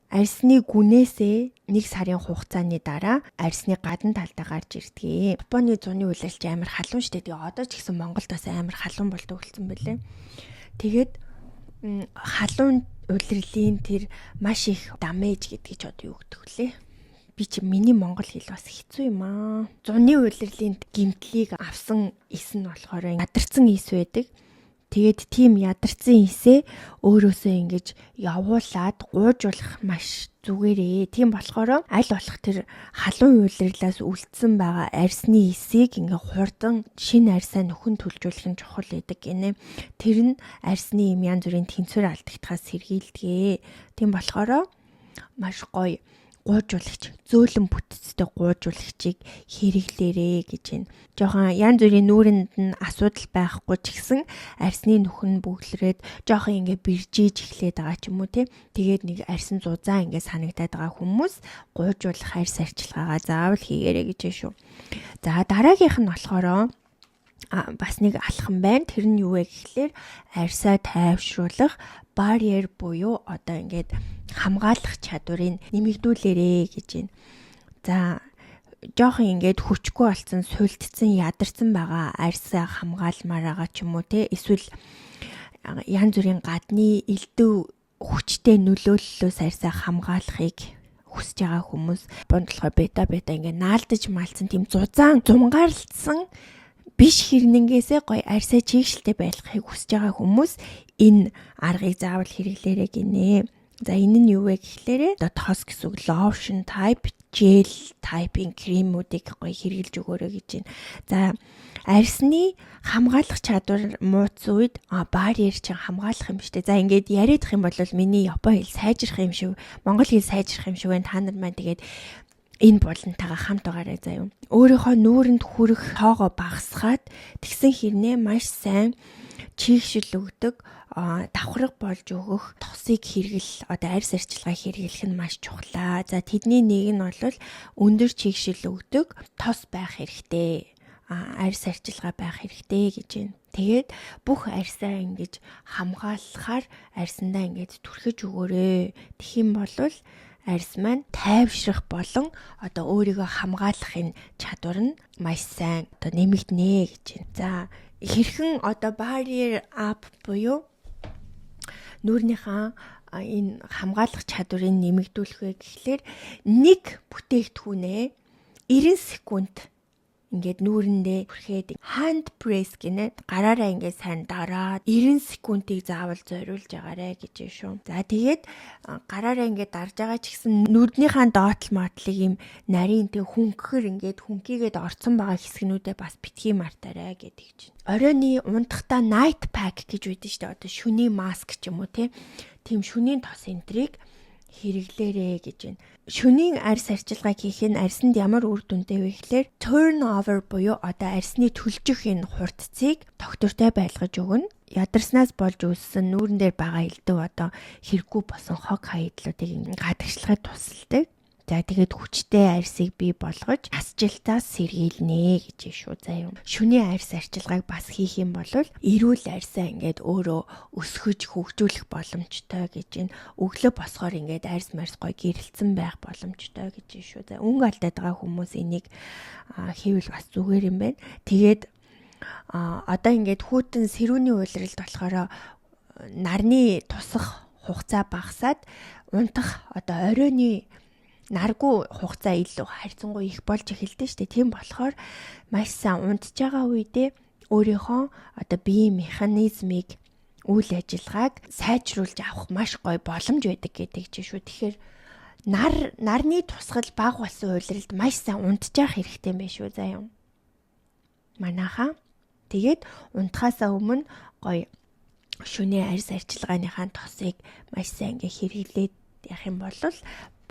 арьсны гүнээсээ нэг сарын хугацааны дараа арьсны гадна талдаа гарч ирдэг. Японы зуны улирал ч амар халуун штэ. Тэгээ одоо ч гэсэн Монголд бас амар халуун болдог болсон байлээ. Тэгээд халуун улирлын тэр маш их damage гэдгийг ч одоо юу гэдэг вүлээ? Би чи миний монгол хэл бас хэцүү юм аа. Зуны улирлын гэмтлийг авсан эс нь болохоор ядарсан эс байдаг. Тэгээд тийм ядарсан эсээ өөрөөсөө ингэж явуулаад гуйжуулах маш зүгээрээ. Тийм болохоор аль болох тэр халуун улирлаас үлдсэн байгаа арьсны эсийг ингээ хурдан шинэ арьсаа нөхөн төлжүүлэх нь чухал байдаг гинэ. Тэр нь арьсны юм янз бүрийн тэнцвэр алдагдахаас сэргийлдэг. Тийм болохоор маш гоё гуйжуулагч, зөөлөн бүтцтэй гуйжуулагчийг хэрэглээрээ гэж байна. Жохон янз бүрийн нүүрэнд нь асуудал байхгүй ч гэсэн арьсны нүхэн бөглөрөөд жоохон ингээ бэржиж эхлээд байгаа ч юм уу те. Тэгээд нэг арьсан зузаан ингээ санагдаад байгаа хүмүүс гуйжуулах арьс арчилгаагаа заавал хийгээрэй гэж шүү. За, дараагийнх нь болохоор бас нэг алхам байна. Тэр нь юу вэ гэхлээр арьсаа тайвшруулах barrier буюу одоо ингээд хамгаалах чадварыг нэмэгдүүлээрэ гэж байна. За, жоохон ингээд хүчгүй болсон, сулдсан, ядарсан байгаа арьсаа хамгаалмаар байгаа ч юм уу те, эсвэл янз бүрийн гадны элдв хүчтэй нөлөөллөөс арьсаа хамгаалахыг хүсэж байгаа хүмүүс бонд болохоор бета бета ингээд наалдаж маалцсан, тийм зузаан зунгаарлцсан биш хэрнэнгээсээ гоё арьсаа чийгшилтэй байлгахыг хүсэж байгаа хүмүүс энэ аргыг заавал хэрэглээрэй гинэ. За, энэ нь юу вэ гэхлээрээ одоо тос гэсэн үг, lotion type, gel type-ийн кремүүдийг гоё хэрэглэж өгөөрэй гэж байна. За, арьсны хамгаалах чадвар мууцсан үед barrier чинь хамгаалах юм шүү дээ. За, ингээд яриадах юм бол миний Япон хэл сайжрах юм шиг, монгол хэл сайжрах юм шиг байна. Та нар маань тэгээд энэ булантайгаа хамт байгаарай заяа. Өөрийнхөө нүүрэнд хүрэх тоогоо багасгаад, тэгсэн хэрнээ маш сайн чийгшил өгдөг, давхарга болж өгөх тосыг хэрэгэл, одоо арьс арчилгаа хэрэглэх нь маш чухлаа. За, тэдний нэг нь бол өндөр чийгшил өгдөг тос байх хэрэгтэй. Арьс арчилгаа байх хэрэгтэй гэж байна. Тэгээд бүх арьсаа ингэж хамгаалахаар арьсандаа ингэж түрхэж өгөөрэй. Тэгэх юм бол арьс маань тайвшрах болон одоо өөрийгөө хамгаалах энэ чадвар нь маш сайн одоо нэмэгдэнэ гэж байна. За, хэрхэн одоо barrier up буюу нүүрнийхээ энэ хамгаалах чадварыг нэмэгдүүлэх вэ гэхлээр нэг бүтээгдэхүүнээ 90 секунд ингээд нүүрэндээ хүрхээд hand press гинэ, гараараа ингээд сайн дараад 90 секундыг заавал зориулж байгаарэ гэж шүү. За, тэгээд гараараа ингээд дарж байгаа ч гэсэн нүднийхээ доотлол мотлыг юм нарийн тэг хөнгөхөр ингээд хөнгийгээд орцсон байгаа хэсгнүүдээ бас битгий мартаарай гэдэг чинь. Оройны унтахтаа night pack гэж байдаг шүү дээ. Одоо шүний маск ч юм уу те. Тийм шүнийн тос энтрийг хэрэглээрээ гэж байна. Шөнийн арьс арчилгааг хийх нь арьсанд ямар үр дүнтэй вэ гэхлээр turnover буюу одоо арьсны төлжих энэ хурдцыг тогтвортой байлгаж өгнө. Ядарснаас болж үүссэн нүүрэн дээр байгаа элдэв, одоо хэрэггүй болсон хог хаядлуудыг гадагшлахад тусалдаг. За, тэгээд хүчтэй арьсыг бий болгож асжилтаас сэргийлнэ гэж шүү заяа. Шөнийн арьс арчилгааг бас хийх юм бол эрүүл арьсаа ингээд өөрөө өсгөж хөгжүүлэх боломжтой гэж байна. Өглөө босгоор ингээд арьс марьс гой гэрэлтсэн байх боломжтой гэж шүү. За, өнгө алдаад байгаа хүмүүс энийг хийвэл бас зүгээр юм байна. Тэгээд одоо ингээд хүйтэн сэрүүний улиралд болохоор нарны тусах хугацаа багасаад унтах одоо оройны наргүй хугацаа илүү харьцангуй их болж эхэлдэг шүү дээ. Тийм болохоор маш сайн унтж байгаа үедээ өөрийнхөө одоо биеийн механизмыг, үйл ажиллагааг сайжруулж авах маш гоё боломж байдаг гэдэг чинь шүү. Тэгэхээр нарны тусгал бага болсон улиралд маш сайн унтж явах хэрэгтэй юм байна шүү, заа юм. Манайхаа тэгээд унтахаасаа өмнө гоё шөнийн арьс арчилгааныхаа тосыг маш сайн ингээ хэрэглээд явах юм бол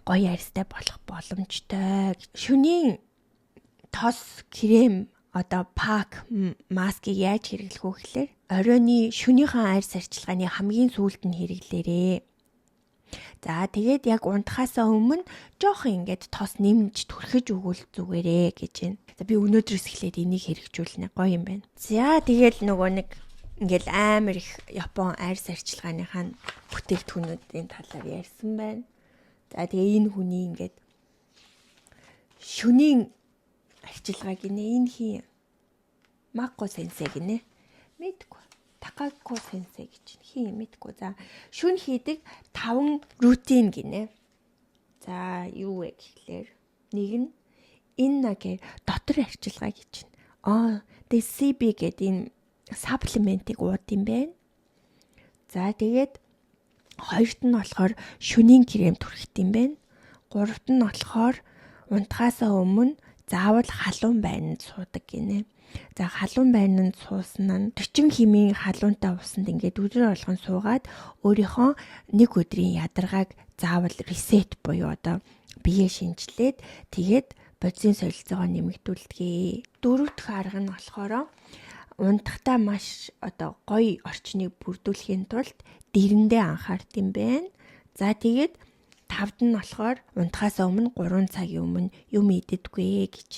гоё арьстай болох боломжтой. Шөнийн тос, крем, одоо пак, маскыг яаж хэрэглэх вэ гэхлээр оройны шөнийнхөө арьс арчилгааны хамгийн сүүлд нь хэрэглээрээ. За, тэгээд яг унтахаасаа өмнө жоохон ингээд тос нэмж түрхэж өгвөл зүгээрээ гэж байна. За, би өнөөдрөөс эхлээд энийг хэрэгжүүлнэ. Гоё юм байна. За, тэгэл нөгөө нэг ингээл амар их Япон арьс арчилгааныхаа бүтээгдэхүүнүүдийн талаар ярьсан байна. За, тэгээ энэ хүний ингээд шөнийн арчилгаа гинэ. Энэ хин Макко сенсей гинэ. Мэдгүй. Такако сенсей гэж хин мэдгүй. За, шүн хийдэг 5 routine гинэ. За, юу вэ гэхлээр нэг нь энэ гэ дотор арчилгаа гэж байна. Аа, тэгээ CB гэдэг энэ supplement ыг ууд юм байна. За, тэгээд хоёрт нь болохоор шөнийн крем түрхдэг юм байна. Гуравт нь болохоор унтахаасаа өмнө заавал халуун байранд суудаг гинэ. За, халуун байранд суусан нь 40 хэмийн халуунтай усанд ингээд өдөр болгон суугаад өөрийнхөө нэг өдрийн ядаргааг заавал reset буюу одоо биеэ шинжилээд, тэгээд бодисын солилцоогоо нэмэгдүүлдэг. Дөрөв дэх арга нь болохоор унтахтаа маш одоо гоё орчныг бүрдүүлэхийн тулд дэрэндээ анхаард юм байна. За, тэгээд тавд нь болохоор унтахаас өмнө 3 цагийн өмнө юм иддэггүй гэж.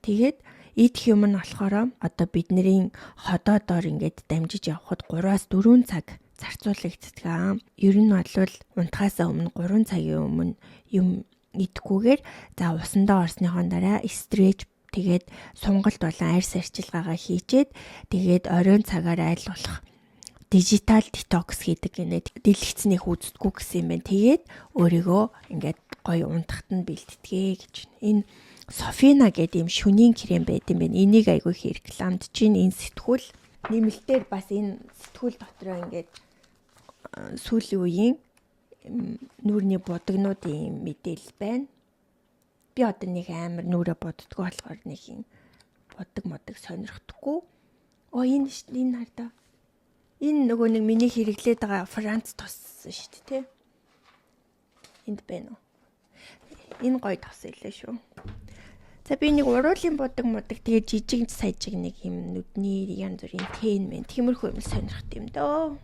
Тэгээд идэх юм нь болохоор одоо бидний ходоодоор ингээд дамжиж явхад 3-аас 4 цаг зарцуулагддаг. Ер нь бол унтахаас өмнө 3 цагийн өмнө юм идэхгүйгээр, за, усандаа орсныхон дараа stretch, тэгээд сунгалт болон арьс арчилгаагаа хийчээд, тэгээд оройн цагаар аль болох digital detox хийдэг гинэ. Дэлгэцнийх үздэггүй гэсэн юм байна. Тэгээд өөрийгөө ингээд гоё унтахт нь бэлтдэгэ гэж. Энэ Софина гэдэг юм шөнийн крем байд юм байна. Энийг айгүй их рекламд чинь. Энэ сэтгүүл нэмэлтээр бас энэ сэтгүүл дотроо ингээд сүүлийн үеийн нүүрний будагнуудын мэдээлэл байна. Би одоо нэг амар нүрээ буддаггүй болохоор нэг юм будаг мудаг сонирхдаггүй. Оо, энэ энэ хардаа. Энэ нөгөө нэг миний хэрэглээд байгаа Франц тос шүү дээ, тий. Энд байна уу? Энэ гоё тос илээ шүү. За, би нэг уруулын будаг мудаг, тэгээ жижиг сажиг нэг юм нүдний янз бүрийн тэн мэн, тиймэрхүү юм сонирхт юм дөө.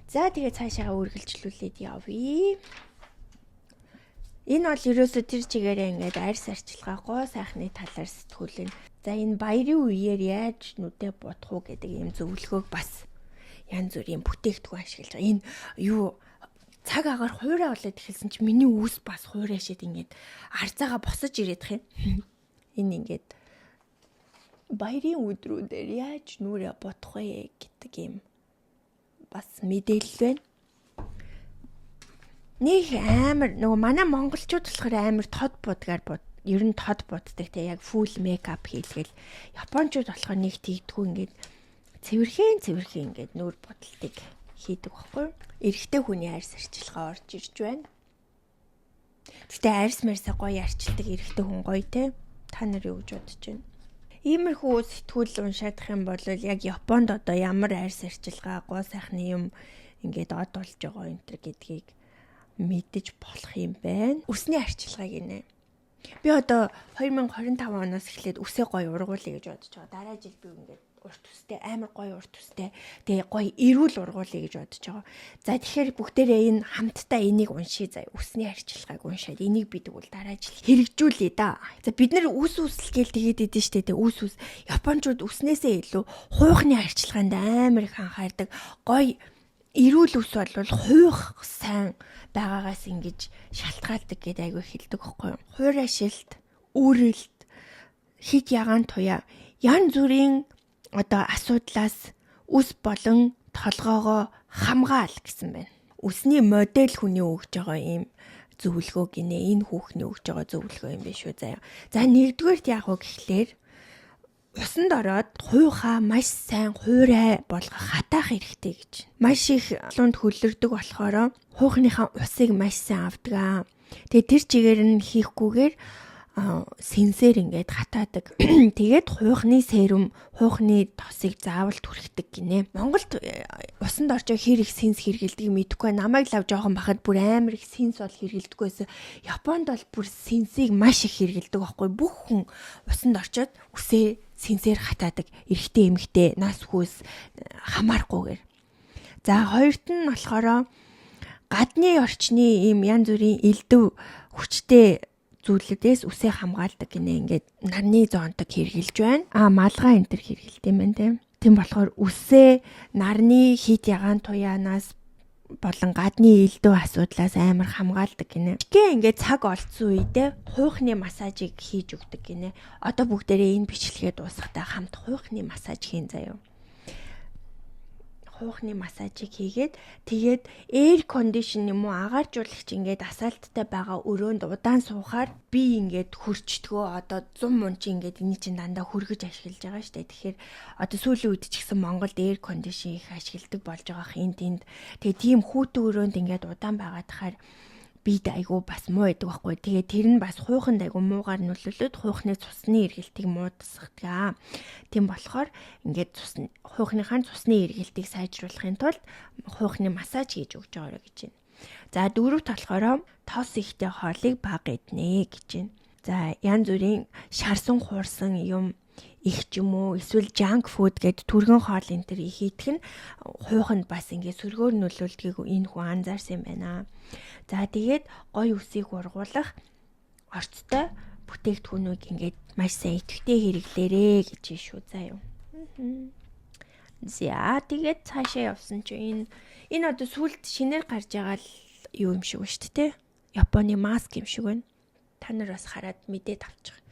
За, тэгээ цаашаага үргэлжлүүлээд явъя. Энэ бол ерөөсө тэр чигээрээ ингээд арьс арчилгаа, гоо сайхны талаар сэтгүүлэн. За, энэ баярын үеэр яаж нүдэ будах уу гэдэг ийм зөвлөгөөг бас янз бүрийн бүтээгдэхүүн ашиглаж байгаа. Энэ юу, цаг агаар хуурай болоод эхэлсэн чи миний үс бас хуурай шид ингээд арзаага босож ирээд юм. Энэ ингээд баярын өдрүүдээр яаж нүрээ будах вэ гэдэг юм бас мэдээлэл байна. Нэг амар нөгөө манай монголчууд болохоор амар тод будгаар буд, ер нь тод буддаг те, яг full makeup хийлгээл. Япончууд болохоор нэг тийдгүү, ингээд цэвэрхэн цэвэрхэн ингээд нүүр будалтыг хийдэг байхгүй юу? Эрэгтэй хүний арьс арчилгаа орж ирж байна. Гэтэ арьс марьсаа гоё арчилдаг эрэгтэй хүн гоё те. Та нар юу гэж бодож байна? Иймэрхүү сэтгүүл уншаадах юм бол яг Японд одоо ямар арьс арчилгаа, гоо сайхны юм ингээд од болж байгаа энэ төр гэдгийг мэдэж болох юм байна. Үсний арчилгаа гинэ. Би одоо 2025 оноос эхлээд үсээ гоё ургуулъя гэж бодож байгаа. Дараа жил би ингээд урт үстэй, амар гоё урт үстэй, тэгээ гоё эрүүл ургуулъя гэж бодож байгаа. За, тэгэхээр бүгдээрээ энэ хамтдаа энийг уншия заяа. Үсний арчилгааг уншаад энийг би тэгвэл дараа жил хэрэгжүүлье да. За, бид нэр үс үсэл гээл тэгээд идэв штэ тэ, үс үс. Япончууд үснээсээ илүү хуухны арчилгаанд амар их анхаардаг. Гоё эрүүл үс бол хуух сайн байгаагаас ингэж шалтгаалдаг гэдээ айгүй хэлдэг байхгүй юу? Хуурай шилт, үүрэлт, хит ягаан туяа, янз бүрийн одоо асуудлаас үс болон толгоогоо хамгаал гэсэн байна. Үсний модель хүний өгж байгаа ийм зөвлөгөө гинэ. Энэ хүүхний өгж байгаа зөвлөгөө юм биш үү заяа. За, нэгдүгээрт яах вэ гэхлээр усанд ороод хуйхаа маш сайн хуурай болгох, хатаах хэрэгтэй гэж. Маш их лунд хөлөрдөг болохоор хуйхныхаа усыг маш сайн авдаг. Тэгээ тэр чигээр нь хийхгүйгээр сэнсээр ингээд хатаадаг. Тэгээд хуйхны serum, хуйхны тосыг заавал түрхдэг гинэ. Монголд усанд орчоо хэр их сэнс хэрэглэдгийг мэдэхгүй. Намайг лав жоохон бахад бүр амар их сэнс бол хэрэглэдэггүй байсан. Японд бол бүр сэнсийг маш их хэрэглэдэг байхгүй. Бүх хүн усанд орчоод үсээ сэнсээр хатаадаг. Эрэгтэй, эмэгтэй, нас хүйс хамаарахгүйгээр. За, хоёрт нь болохоор гадны орчны ийм янз бүрийн элдэв хүчтэй зүйлүүдээс үсээ хамгаалдаг гинэ. Ингээд нарны зонтог хэрэглэж байна. А, малгай энэ төр хэрэглэдэг юм байна, тийм. Тийм болохоор үсээ нарны хит ягаан туяанаас болон гадны элдэв асуудлаас амар хамгаалдаг гинэ. Гэ ингээд цаг олдсон үедээ хуйхны массажийг хийж өгдөг гинэ. Одоо бүгдээрээ энэ бичлэгээ дуусгахдаа хамт хуйхны массаж хийн заяа, хуйхны массажийг хийгээд, тэгээд air condition юм уу, агааржуулагч ингээд асаалттай байгаа өрөөнд удаан суухаар би ингээд хөрчдгөө. Одоо 100 мун чи ингээд эний чинь дандаа хөргөж ашиглаж байгаа штэ. Тэгэхээр одоо сүүлийн үед ч гэсэн Монголд air condition их ашигладаг болж байгаа х, энд тэнд. Тэгээд тийм хүүтэн өрөөнд ингээд удаан байгаадахаар бид айгу бас муу байдаг байхгүй. Тэгээ тэр нь бас хуйханд айгу муугаар нөлөөлөд хуйхны цусны эргэлтийг муудасгадаг. Тийм болохоор ингээд цус хуйхныхаа цусны эргэлтийг сайжруулахын тулд хуйхны массаж хийж өгч байгаарай гэж байна. За, дөрөвт болохоор тос ихтэй хоолыг бага иднэ гэж байна. За, янз бүрийн шарсан хуурсан юм их ч юм уу, эсвэл junk food гэд түргэн хоол энэ төр их идэх нь хуйханд бас ингээд сөргөөр нөлөөлдгийг энэ хүн анзаарсан юм байна. За, тэгээд гой үсийг ургуулах орцтой бүтээгдэхүүнүүд ингээд маш сайн идэвхтэй хэрэглээрээ гэж шүү заа юу. За, тэгээд цаашаа явсан чи энэ одоо сүлд шинээр гарч байгаа л юу юм шиг ба шүү дээ. Японы маск юм шиг байна. Та нар бас хараад мэдээд авчих.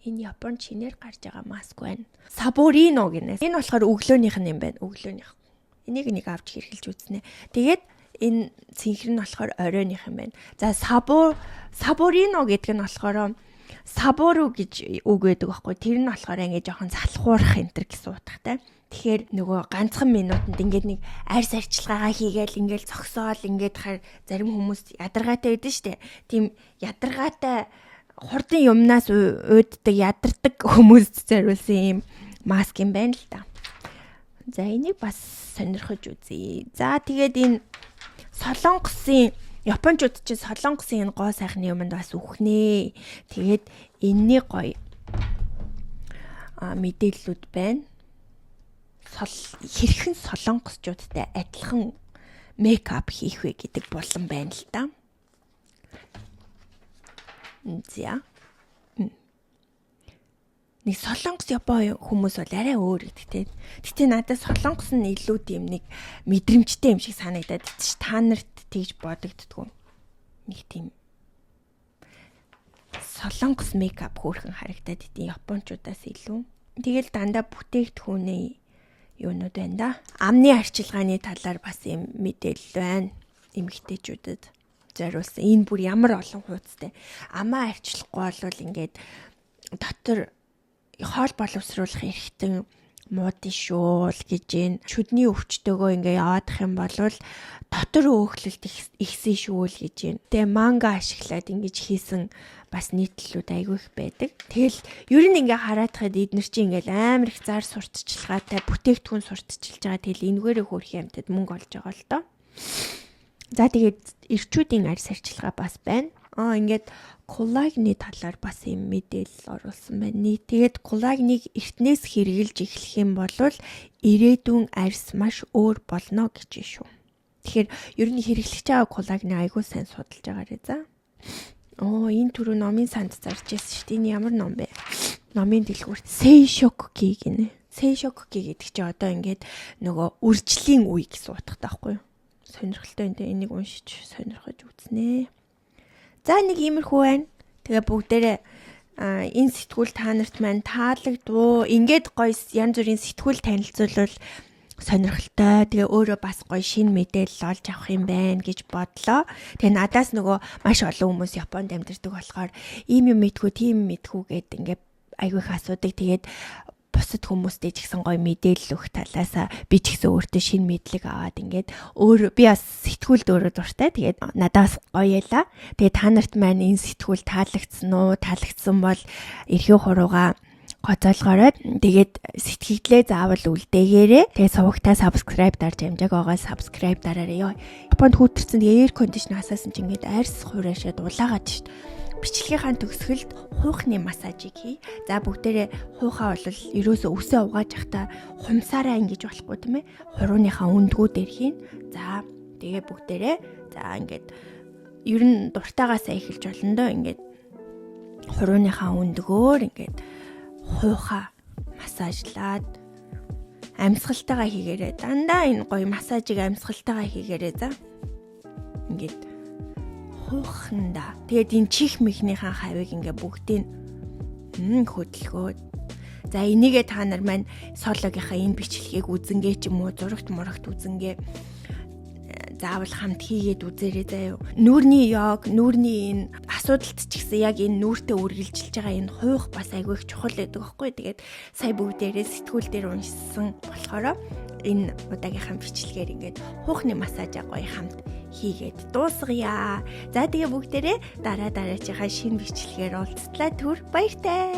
Энэ Японд шинээр гарч байгаа маск байна. Саборино гинэ. Энэ болохоор өглөөнийх нь юм байна. Өглөөнийх. Энийг нэг авч хэрэглэж үзнэ. Тэгээд энэ цэнхэр нь болохоор оройных юм байна. За, саборино гэдэг нь болохоор сабору гэж үг байдаг байхгүй. Тэр нь болохоор ингэ жоохон залхуурах энэ төр гэсэн утгатай. Тэгэхээр нөгөө ганцхан минутанд ингээд нэг арьс арчилгаагаа хийгээл ингээл зогсоол ингээд хар зарим хүмүүс ядаргаатай байдаг штэ. Тийм ядаргаатай, хурдан юмнаас уйддаг, ядардаг хүмүүст зориулсан юм маск юм байна л да. За, энийг бас сонирхож үзье. За, тэгээд энэ Солонгосын, Япончууд чинь Солонгосын энэ гоо сайхны юмд бас үхнэ. Тэгээд энэний гоё мэдээллүүд байна. Сол хэрхэн солонгосчуудтай адилхан makeup хийх вэ гэдэг булан байна л да. За. Нэг Солонгос, Япон хүмүүс бол арай өөр гэдэг те. Гэтэ надад Солонгос нь илүү тийм нэг мэдрэмжтэй юм шиг санагдаад чи та нарт тэгж бодогддгоо. Нэг тийм Солонгос makeup хөөрхөн харагдаад идэв Япончуудаас илүү. Тэгэл дандаа бүтээгдэхүүний юунууд байна да. Амны арчилгааны талаар бас юм мэдээлэл байна. Эмэгтэйчүүдэд зориулсан. Энэ бүр ямар олон хуудастай. Амаа арчлахгүй бол ингээд дотор хоол боловсруулах эрхтэн муудын шүү л гэж гин. Шүдний өвчтөөгөө ингээ яваадах юм бол дотор өөхлөлт ихсэн шүү л гэж гин. Тэгээ манга ашиглаад ингэж хийсэн бас нийтлэлүүд айгүй их байдаг. Тэгэл ер нь ингээ хараадахад эднэр чинь ингээл амар их зар сурталчилгаатай бүтээгдэхүүн сурталчилж байгаа. Тэгэл энэгээрээ хөөрхөн амьтад мөнгө олж байгаа л доо. За, тэгээд эрчүүдийн арьс арчилгаа бас байна. Аа, ингээд коллагны талаар бас юм мэдээлэл оруулсан байна. Тэгээд коллагныг эртнээс хэрэглэж эхлэх юм бол ирээдүйн арьс маш өөр болно гэж шүү. Тэгэхээр ер нь хэрэглэж байгаа коллагны айгуу сайн судалж байгаарэ за. Оо, энэ түрүү номын санд зарж ирсэн шүү дээ. Энэ ямар ном бэ? Номын дэлгүүрт Seishokuki гинэ. Seishokuki гэдэг чинь одоо ингээд нөгөө үржлийн үе гэсэн утгатай байхгүй юу? Сонирхолтой энэ, энийг уншиж сонирхож үзнэ. За, нэг иймэрхүү байна. Тэгээ бүгдээрээ энэ сэтгүүл та нарт маань таалагдвуу. Ингээд гоё янз бүрийн сэтгүүл танилцуулбал Сонирхолтой. Тэгээ өөрөө бас гоё шинэ мэдээлэл олж авах юм байна гэж бодлоо. Тэгээ надаас нөгөө маш олон хүмүүс Японд амьдардаг болохоор ийм юм мэдхүү, тийм мэдхүү гэд ингээ айгүй их асуудаг. Тэгээд бусад хүмүүстэй ч гэсэн гоё мэдээлэл өгөх талаасаа би ч гэсэн өөртөө шинэ мэдлэг аваад, ингээд өөр би бас сэтгүүлд өөрөө дуртай. Тэгээд надаас гоё ялаа. Тэгээд та нарт маань энэ сэтгүүл таалагдсан уу? Таалагдсан бол эрхий хуруугаа гоцоолгоорой. Тэгээд сэтгэгдлээ заавал үлдээгээрэй. Тэгээд сувагтаа subscribe дарж амжааг байгаа, subscribe дараарай. Йоо. Японд хүүтэрсэн, тэгээд air condition хасаасан чинь ингээд арьс хураашаад улаагаад шít. Бичлэгийнхаа төгсгөлд хуухны массажийг хий. За, бүгдээрээ хуухаа бол ерөөсөө үсээ угааж явахдаа хумсаараа ингэж болохгүй, тийм ээ. Хурууныхаа өндгүү дээр хийн. За, тэгээ бүгдээрээ, за, ингээд ер нь дуртайгаасаа эхэлж болно доо, ингээд хурууныхаа өндгөөр ингээд хуухаа массажлаад амьсгалтайгаа хийгээрэй. Дандаа энэ гоё массажийг амьсгалтайгаа хийгээрэй, за. Ингээд хууханда. Тэгээд энэ чих михнийхээ хавийг ингээ бүгдийг хөдөлгөөд. За, энийгээ та нар маань Сологийнхаа энэ бичлэгийг үзэнгээ ч юм уу, зурагт мурагт үзэнгээ заавал хамт хийгээд үзээрэй заяа. Нүүрний йог, нүүрний энэ асуудалт ч гэсэн яг энэ нүүртээ үргэлжилж байгаа энэ хуух бас айгүй их чухал байдаг байхгүй. Тэгээд сая бүгдээрээ сэтгүүл дээр уншсан болохоор энэ удаагийнхаа бичлэгээр ингээд хуухны массажаа гоё хамт хийгээд дуусгая. За, тэгээ бүгдээрээ дараа дараачихаа шинэ бичлэгээр уулзтлаа, түр баяртай.